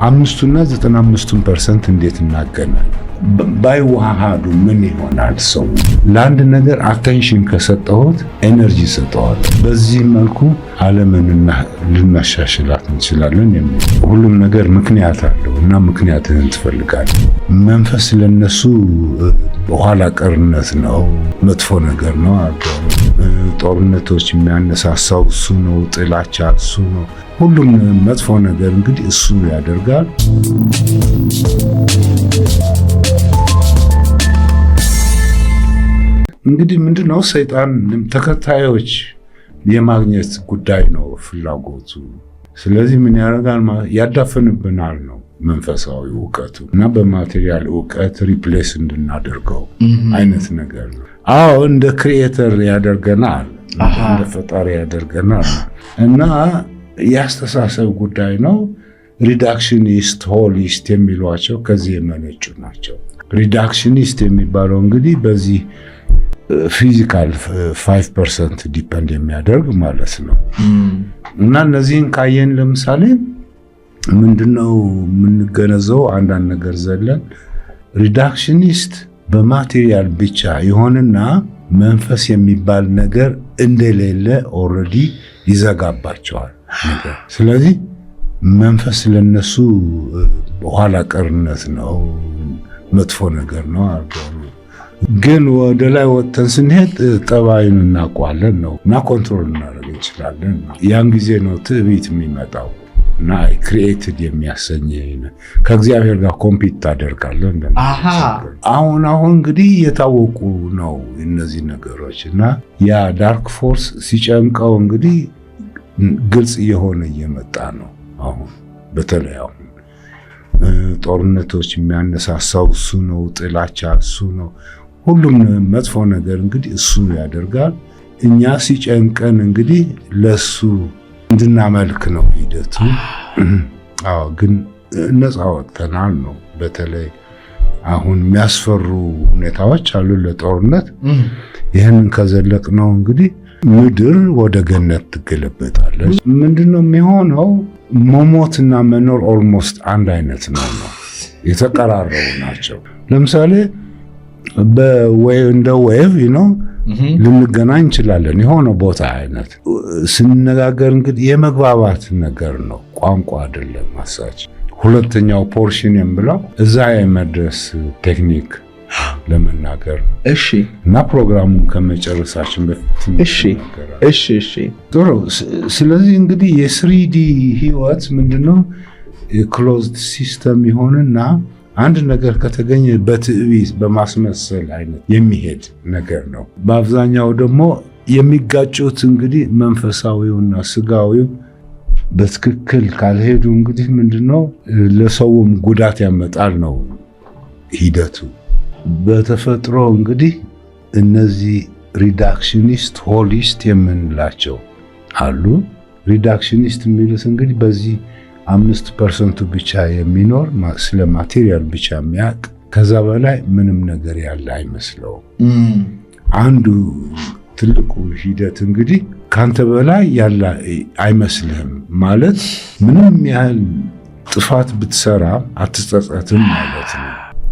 5ቱና 95ቱን% እንዴት እናገናኝ? ባይዋሃዱ ምን ይሆናል? ሰው ለአንድ ነገር attention ከሰጠሁት energy ሰጠዋል። በዚህ መልኩ ዓለምን ልናሻሽላት እንችላለን የሚል። ሁሉም ነገር ምክንያት አለው እና ምክንያትህን ትፈልጋለህ። መንፈስ ለነሱ ኋላ ቀርነት ነው፣ መጥፎ ነገር ነው። ጦርነቶች የሚያነሳሳው እሱ ነው፣ ጥላቻ እሱ ነው። ሁሉም መጥፎ ነገር እንግዲህ እሱ ያደርጋል። እንግዲህ ምንድነው፣ ሰይጣን ተከታዮች የማግኘት ጉዳይ ነው ፍላጎቱ። ስለዚህ ምን ያደርጋል? ያዳፍንብናል ነው መንፈሳዊ እውቀቱ እና በ material እውቀት replace እንድናደርገው አይነት ነገር ነው። አዎ፣ እንደ creator ያደርገናል፣ እንደ ፈጣሪ ያደርገናል እና የአስተሳሰብ ጉዳይ ነው። Reductionist፣ holist የሚሏቸው ከዚህ የመነጩ ናቸው። Reductionist የሚባለው እንግዲህ በዚህ physical 5% depend የሚያደርግ ማለት ነው። እና እነዚህን ካየን ለምሳሌ ምንድነው የምንገነዘው? አንዳንድ ነገር ዘለን reductionist በ material ብቻ ይሆንና መንፈስ የሚባል ነገር እንደሌለ already ይዘጋባቸዋል ነገር። ስለዚህ መንፈስ ለነሱ ኋላ ቀርነት ነው፣ መጥፎ ነገር ነው አድርገው ነው። ግን ወደ ላይ ወጥተን ስንሄድ ጠባዩን እናውቀዋለን ነው እና control እናደርግ እንችላለን ነው። ያን ጊዜ ነው ትዕቢት የሚመጣው እና created የሚያሰኝ ከእግዚአብሔር ጋር compete ታደርጋለህ። አሁን አሁን እንግዲህ እየታወቁ ነው እነዚህ ነገሮች እና ያ dark force ሲጨንቀው እንግዲህ ግልጽ እየሆነ እየመጣ ነው። አሁን በተለይ አሁን ጦርነቶች የሚያነሳሳው እሱ ነው፣ ጥላቻ እሱ ነው። ሁሉም መጥፎ ነገር እንግዲህ እሱ ያደርጋል። እኛ ሲጨንቀን እንግዲህ ለሱ እንድናመልክ ነው ሂደቱ። አዎ፣ ግን ነፃ ወጥተናል ነው። በተለይ አሁን የሚያስፈሩ ሁኔታዎች አሉ ለጦርነት። ይህንን ከዘለቅ ነው እንግዲህ ምድር ወደ ገነት ትገለበጣለች። ምንድነው የሚሆነው? መሞትና መኖር almost አንድ አይነት ነው፣ የተቀራረቡ ናቸው። ለምሳሌ እንደ wave ነው ልንገናኝ እንችላለን። የሆነ ቦታ አይነት ስንነጋገር እንግዲህ የመግባባት ነገር ነው፣ ቋንቋ አይደለም ማሳች። ሁለተኛው portion የምለው እዛ የመድረስ ቴክኒክ ለመናገር ነው። እና ፕሮግራሙን ከመጨረሳችን በፊት እሺ እሺ ጥሩ። ስለዚህ እንግዲህ የ 3D ህይወት ምንድነው? የ closed system ይሆንና አንድ ነገር ከተገኘ በትዕቢት በማስመሰል አይነት የሚሄድ ነገር ነው። በአብዛኛው ደግሞ የሚጋጩት እንግዲህ መንፈሳዊውና ስጋዊው በትክክል ካልሄዱ እንግዲህ ምንድነው ለሰውም ጉዳት ያመጣል ነው ሂደቱ። በተፈጥሮ እንግዲህ እነዚህ reductionist፣ holist የምንላቸው አሉ። Reductionist የሚሉት እንግዲህ በዚህ 5%ቱ ብቻ የሚኖር፣ ስለ material ብቻ የሚያውቅ፣ ከዛ በላይ ምንም ነገር ያለ አይመስለውም። አንዱ ትልቁ ሂደት እንግዲህ ካንተ በላይ ያለ አይመስልህም ማለት ምንም ያህል ጥፋት ብትሰራ አትጸጸትም ማለት ነው።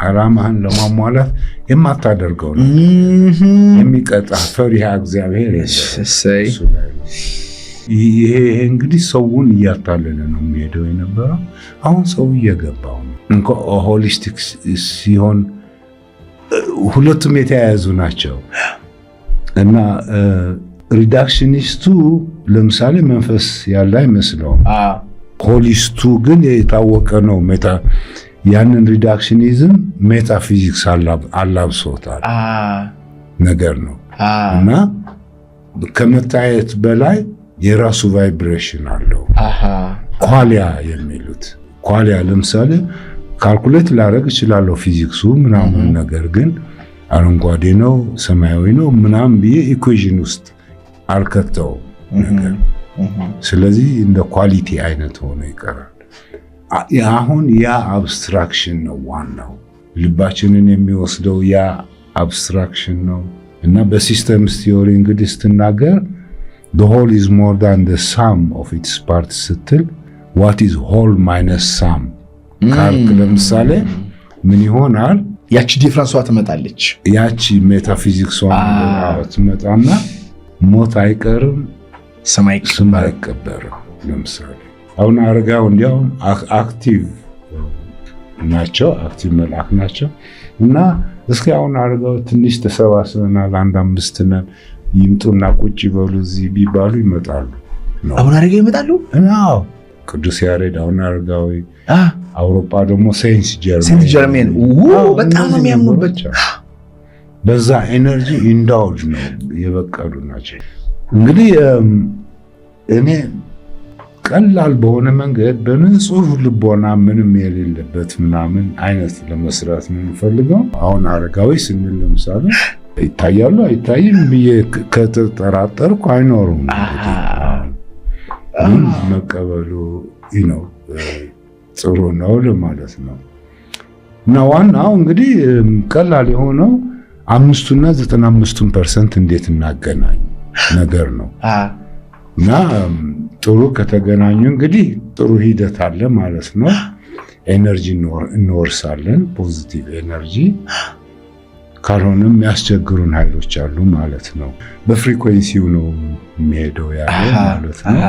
ዓላማህን ለማሟላት የማታደርገው ነው። የሚቀጣ ፈሪሃ እግዚአብሔር የለም። ይሄ እንግዲህ ሰውን እያታለለ ነው የሚሄደው የነበረው። አሁን ሰው እየገባው ነው። Holistic ሲሆን ሁለቱም የተያያዙ ናቸው እና reductionist ኡ ለምሳሌ መንፈስ ያለ አይመስለውም። Holist ኡ ግን የታወቀ ነው። ያንን reductionism metaphysics አላብሶታል ነገር ነው እና ከመታየት በላይ የራሱ vibration አለው። Qualia የሚሉት qualia ለምሳሌ calculate ላደርግ እችላለሁ ፊዚክሱ ምናምን ነገር፣ ግን አረንጓዴ ነው ሰማያዊ ነው ምናምን ብዬ equation ውስጥ አልከተውም ነገር። ስለዚህ እንደ quality አይነት ሆኖ ይቀራል። አሁን ያ abstraction ነው ዋናው፣ ልባችንን የሚወስደው ያ abstraction ነው እና በ systems theory እንግዲህ ስትናገር "the whole is more than the sum of its parts" ስትል what is whole minus sum? ካልክ ለምሳሌ ምን ይሆናል? ያቺ difference ዋ ትመጣለች። ያቺ ሜታፊዚክሷ ትመጣና ሞት አይቀርም፣ ስም አይቀበርም። ለምሳሌ አሁን አረጋዊ እንዲያውም active ናቸው፣ active መልአክ ናቸው። እና እስኪ አሁን አረጋዊ ትንሽ ተሰባስበናል፣ አንድ አምስት ነን፣ ይምጡና ቁጭ ይበሉ እዚህ ቢባሉ ይመጣሉ። አሁን አረጋዊ ይመጣሉ። አዎ፣ ቅዱስ ያሬድ፣ አሁን አረጋዊ፣ አውሮፓ ደግሞ Saint Germain፣ Saint Germain በጣም ነው የሚያምኑበት። በዛ energy endowed ነው የበቀሉ ናቸው። እንግዲህ እኔ ቀላል በሆነ መንገድ በንጹህ ልቦና ምንም የሌለበት ምናምን አይነት ለመስራት ነው የምፈልገው። አሁን አረጋዊ ስንል ለምሳሌ ይታያሉ አይታይም ብዬ ከተጠራጠርኩ አይኖሩም። ግን መቀበሉ ነው ጥሩ ነው ለማለት ነው። እና ዋናው እንግዲህ ቀላል የሆነው 5ቱና 95ቱን% እንዴት እናገናኝ ነገር ነው። እና ጥሩ ከተገናኙ እንግዲህ ጥሩ ሂደት አለ ማለት ነው። Energy እንወርሳለን፣ positive energy። ካልሆነም የሚያስቸግሩን ኃይሎች አሉ ማለት ነው። በ frequency ው ነው የሚሄደው ያለው ማለት ነው።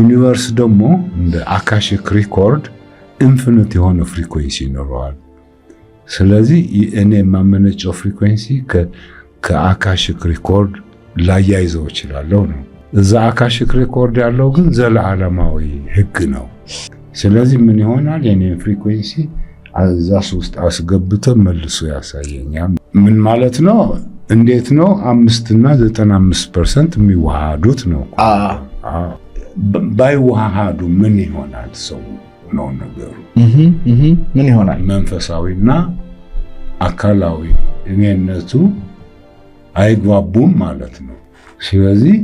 Universe ደግሞ እንደ Akashic record infinite የሆነ frequency ይኖረዋል። ስለዚህ እኔ የማመነጨው frequency ከ Akashic record ላያይዘው እችላለሁ ነው። እዛ Akashic record ያለው ግን ዘለዓለማዊ ህግ ነው። ስለዚህ ምን ይሆናል? የኔን frequency እዛ ውስጥ አስገብቶ መልሶ ያሳየኛል። ምን ማለት ነው? እንዴት ነው 5ና 95% የሚዋሃዱት ነው? ባይዋሃዱ ምን ይሆናል? ሰው ነው ነገሩ። ምን ይሆናል? መንፈሳዊና አካላዊ እኔነቱ አይግባቡም ማለት ነው። ስለዚህ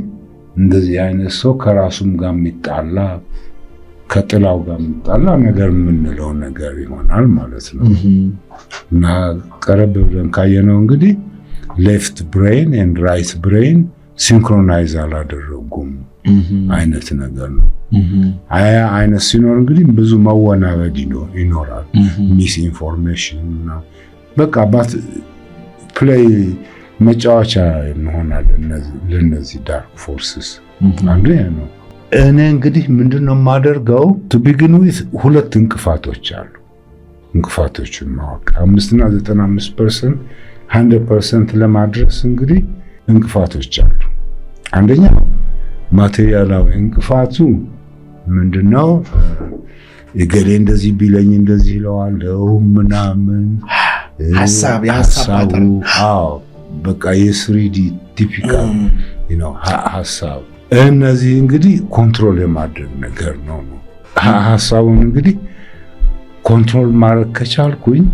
እንደዚህ አይነት ሰው ከራሱም ጋር የሚጣላ፣ ከጥላው ጋር የሚጣላ ነገር የምንለው ነገር ይሆናል ማለት ነው። እና ቀረብ ብለን ካየነው እንግዲህ left brain and right brain synchronize አላደረጉም አይነት ነገር ነው። ያ አይነት ሲኖር እንግዲህ ብዙ መወናበድ ይኖራል። Misinformation፣ በቃ but play መጫወቻ እንሆናለን ለእነዚህ dark forces። አንዱ ይሄ ነው። እኔ እንግዲህ ምንድን ነው የማደርገው? To begin with ሁለት እንቅፋቶች አሉ። እንቅፋቶችን ማወቅ፣ 5ና 95% 100% ለማድረስ እንግዲህ እንቅፋቶች አሉ። አንደኛው ማቴሪያላዊ እንቅፋቱ ምንድነው? እገሌ እንደዚህ ቢለኝ እንደዚህ ይለዋለው ምናምን ሀሳብ የሀሳብ። አዎ፣ በቃ የ 3D typical ሀሳብ። እነዚህ እንግዲህ control የማድረግ ነገር ነው። ሀሳቡን እንግዲህ control ማድረግ ከቻልኩኝ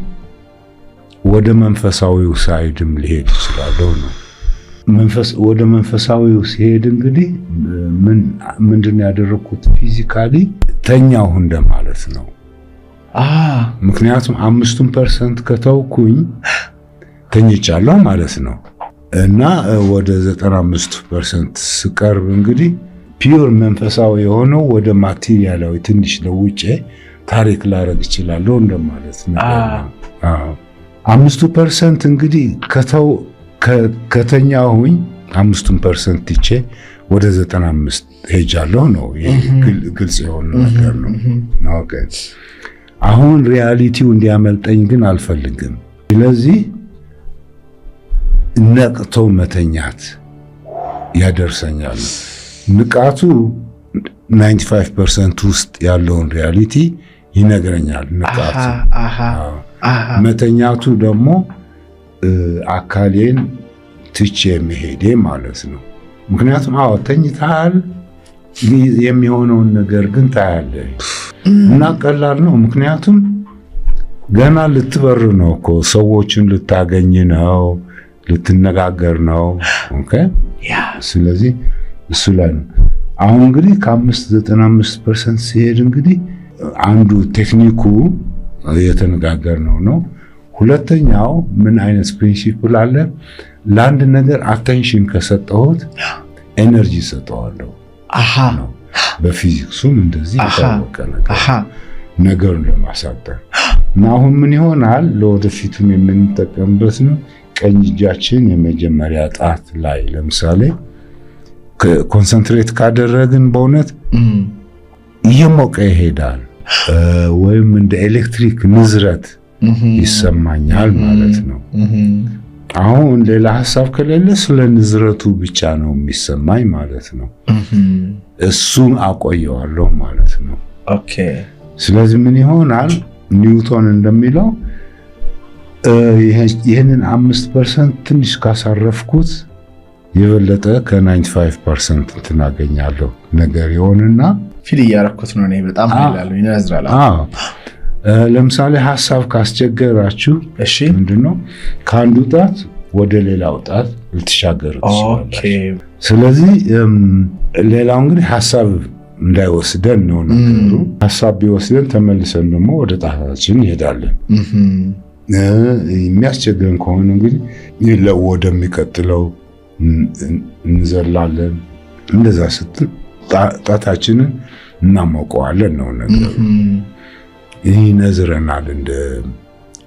ወደ መንፈሳዊው side ም ሊሄድ እችላለሁ ነው። ወደ መንፈሳዊው ሲሄድ እንግዲህ ምንድን ነው ያደረግኩት? Physically ተኛሁ እንደማለት ነው። ምክንያቱም 5ቱን% ከተውኩኝ ተኝቻለሁ ማለት ነው። እና ወደ 95% ስቀርብ እንግዲህ pure መንፈሳዊ የሆነው ወደ ማቴሪያላዊ ትንሽ ለውጬ ታሪክ ላረግ እችላለሁ እንደማለት ነገር ነው። 5ቱ% እንግዲህ ከተው ከተኛሁኝ 5ቱን% ትቼ ወደ 95 ሄጃለሁ ነው። ግልጽ የሆነ ነገር ነው። Okay። አሁን reality ው እንዲያመልጠኝ ግን አልፈልግም። ስለዚህ ነቅቶ መተኛት ያደርሰኛል። ንቃቱ 95% ውስጥ ያለውን reality ይነግረኛል። ንቃቱ፣ መተኛቱ ደግሞ አካሌን ትቼ መሄዴ ማለት ነው። ምክንያቱም አዎ ተኝተሃል፣ የሚሆነውን ነገር ግን ታያለህ እና ቀላል ነው። ምክንያቱም ገና ልትበር ነው እኮ፣ ሰዎችን ልታገኝ ነው፣ ልትነጋገር ነው። Okay፣ ስለዚህ እሱ ላይ ነው። አሁን እንግዲህ ከ5 95% ሲሄድ እንግዲህ አንዱ ቴክኒኩ የተነጋገርነው ነው። ሁለተኛው ምን አይነት principle አለ? ለአንድ ነገር attention ከሰጠሁት energy ሰጠዋለሁ ነው። በፊዚክሱም እንደዚህ የታወቀ ነገር። ነገሩን ለማሳጠር። እና አሁን ምን ይሆናል? ለወደፊቱም የምንጠቀምበት ነው። ቀኝ እጃችን የመጀመሪያ ጣት ላይ ለምሳሌ concentrate ካደረግን በእውነት እየሞቀ ይሄዳል፣ ወይም እንደ ኤሌክትሪክ ንዝረት ይሰማኛል ማለት ነው። አሁን ሌላ ሀሳብ ከሌለ ስለ ንዝረቱ ብቻ ነው የሚሰማኝ ማለት ነው። እሱን አቆየዋለሁ ማለት ነው። ስለዚህ ምን ይሆናል? ኒውቶን እንደሚለው ይህንን 5% ትንሽ ካሳረፍኩት የበለጠ ከ95% እንትን አገኛለሁ ነገር ይሆንና feel እያረኩት ነው እኔ፣ በጣም ይላሉ፣ ይነዝራል። አዎ፣ ለምሳሌ ሀሳብ ካስቸገራችሁ ምንድነው፣ ከአንዱ ጣት ወደ ሌላው ጣት ልትሻገሩ ትችላላችሁ። ስለዚህ ሌላው እንግዲህ ሀሳብ እንዳይወስደን ነው ነገሩ። ሀሳብ ቢወስደን ተመልሰን ደግሞ ወደ ጣታችን እንሄዳለን። የሚያስቸግረን ከሆነ እንግዲህ ወደሚቀጥለው እንዘላለን። እንደዛ ስትል ጣታችንን እናሞቀዋለን ነው ነገሩ። ይህ ይነዝረናል እንደ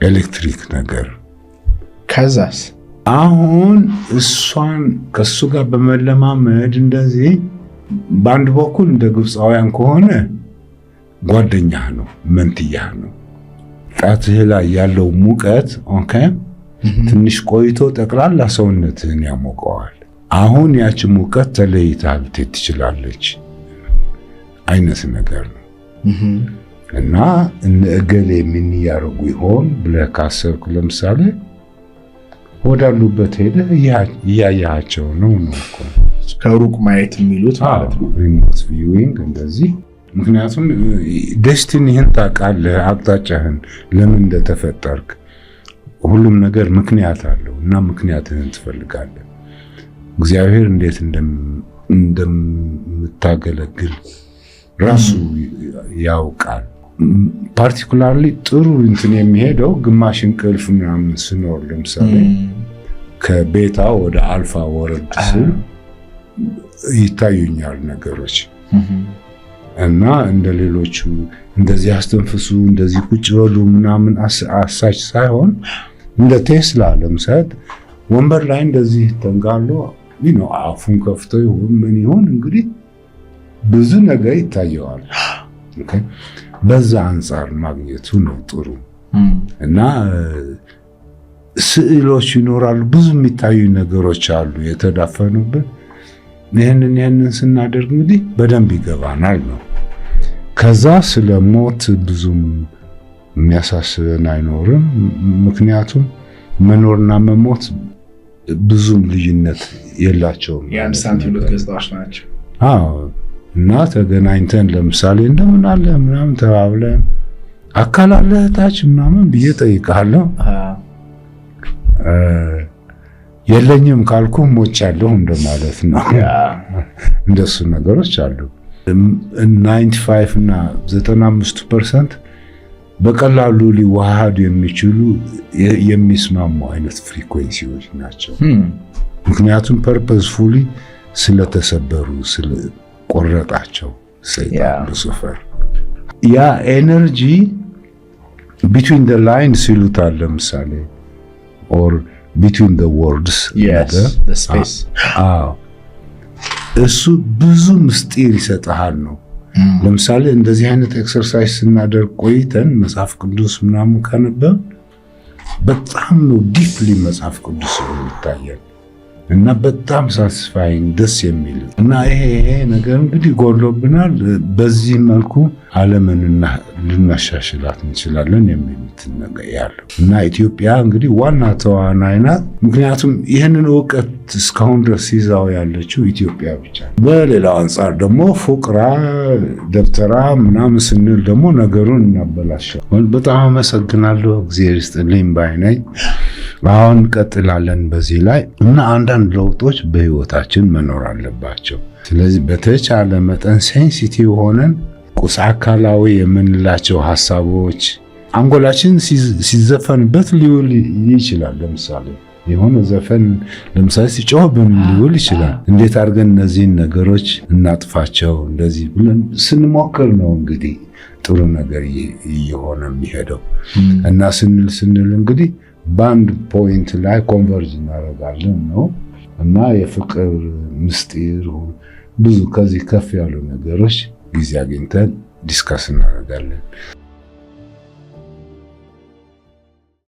ኤሌክትሪክ ነገር። ከዛስ? አሁን እሷን ከእሱ ጋር በመለማመድ እንደዚህ በአንድ በኩል እንደ ግብፃውያን ከሆነ ጓደኛህ ነው፣ መንትያህ ነው። ጣትህ ላይ ያለው ሙቀት okay ትንሽ ቆይቶ ጠቅላላ ሰውነትህን ያሞቀዋል። አሁን ያቺ ሙቀት ተለይታ ልትሄድ ትችላለች አይነት ነገር ነው። እና እነ እገሌ ምን እያደረጉ ይሆን ብለህ ካሰብክ ለምሳሌ ወዳሉበት ሄደህ እያያቸው ነው ነው እኮ። ከሩቅ ማየት የሚሉት ማለት ነው። Remote viewing እንደዚህ። ምክንያቱም destiny ህን ታውቃለህ፣ አቅጣጫህን፣ ለምን እንደተፈጠርክ። ሁሉም ነገር ምክንያት አለው እና ምክንያትህን ትፈልጋለህ። እግዚአብሔር እንዴት እንደምታገለግል ራሱ ያውቃል። Particularly ጥሩ እንትን የሚሄደው ግማሽ እንቅልፍ ምናምን ስኖር፣ ለምሳሌ ከ beta ወደ አልፋ ወረድ ስል ይታዩኛል ነገሮች። እና እንደ ሌሎቹ እንደዚህ አስተንፍሱ፣ እንደዚህ ቁጭ በሉ ምናምን አሳች ሳይሆን እንደ ቴስላ ለምሳሌ ወንበር ላይ እንደዚህ ተንጋሎ አፉን ከፍቶ ይሁን ምን ይሁን እንግዲህ ብዙ ነገር ይታየዋል። በዛ አንጻር ማግኘቱ ነው ጥሩ። እና ስዕሎች ይኖራሉ፣ ብዙ የሚታዩ ነገሮች አሉ የተዳፈኑብን። ይህንን ይህንን ስናደርግ እንግዲህ በደንብ ይገባናል ነው። ከዛ ስለ ሞት ብዙም የሚያሳስበን አይኖርም። ምክንያቱም መኖርና መሞት ብዙም ልዩነት የላቸውም። የአንድ ሳንቲም ሁለት ገጽታዎች ናቸው። አዎ፣ እና ተገናኝተን ለምሳሌ እንደምን አለ ምናምን ተባብለን አካል አለህ ታች ምናምን ብዬ ጠይቃለሁ። የለኝም ካልኩ ሞቻለሁ እንደማለት ነው። እንደሱ ነገሮች አሉ። 95 እና 95% በቀላሉ ሊዋሃዱ የሚችሉ፣ የሚስማሙ አይነት frequency ዎች ናቸው። ምክንያቱም purposefully ስለተሰበሩ፣ ስለቆረጣቸው ሰይጣን ሉሲፈር፣ ያ energy between the lines ይሉታል ለምሳሌ or between the words ነገር፣ አዎ፣ እሱ ብዙ ምስጢር ይሰጥሃል ነው። ለምሳሌ እንደዚህ አይነት exercise ስናደርግ ቆይተን መጽሐፍ ቅዱስ ምናምን ካነበብ በጣም ነው deeply መጽሐፍ ቅዱስ የሚታየን እና በጣም satisfying፣ ደስ የሚል። እና ይሄ ይሄ ነገር እንግዲህ ጎድሎብናል። በዚህ መልኩ ዓለምን ልናሻሽላት እንችላለን የሚል ነገር ያለው እና ኢትዮጵያ እንግዲህ ዋና ተዋናይ ናት። ምክንያቱም ይህንን እውቀት እስካሁን ድረስ ይዛው ያለችው ኢትዮጵያ ብቻ። በሌላው አንጻር ደግሞ ፉቅራ፣ ደብተራ ምናምን ስንል ደግሞ ነገሩን እናበላሻለን። በጣም አመሰግናለሁ። እግዚአብሔር ይስጥልኝ ባይ ነኝ። አሁን እንቀጥላለን በዚህ ላይ። እና አንዳንድ ለውጦች በህይወታችን መኖር አለባቸው። ስለዚህ በተቻለ መጠን sensitive ሆነን ቁስ አካላዊ የምንላቸው ሀሳቦች አንጎላችን ሲዘፈንበት ሊውል ይችላል። ለምሳሌ የሆነ ዘፈን ለምሳሌ ሲጮህብን ሊውል ይችላል። እንዴት አድርገን እነዚህን ነገሮች እናጥፋቸው እንደዚህ ብለን ስንሞክር ነው እንግዲህ ጥሩ ነገር እየሆነ የሚሄደው። እና ስንል ስንል እንግዲህ በአንድ point ላይ converge እናደርጋለን ነው። እና የፍቅር ምስጢር፣ ብዙ ከዚህ ከፍ ያሉ ነገሮች ጊዜ አግኝተን discuss እናደርጋለን።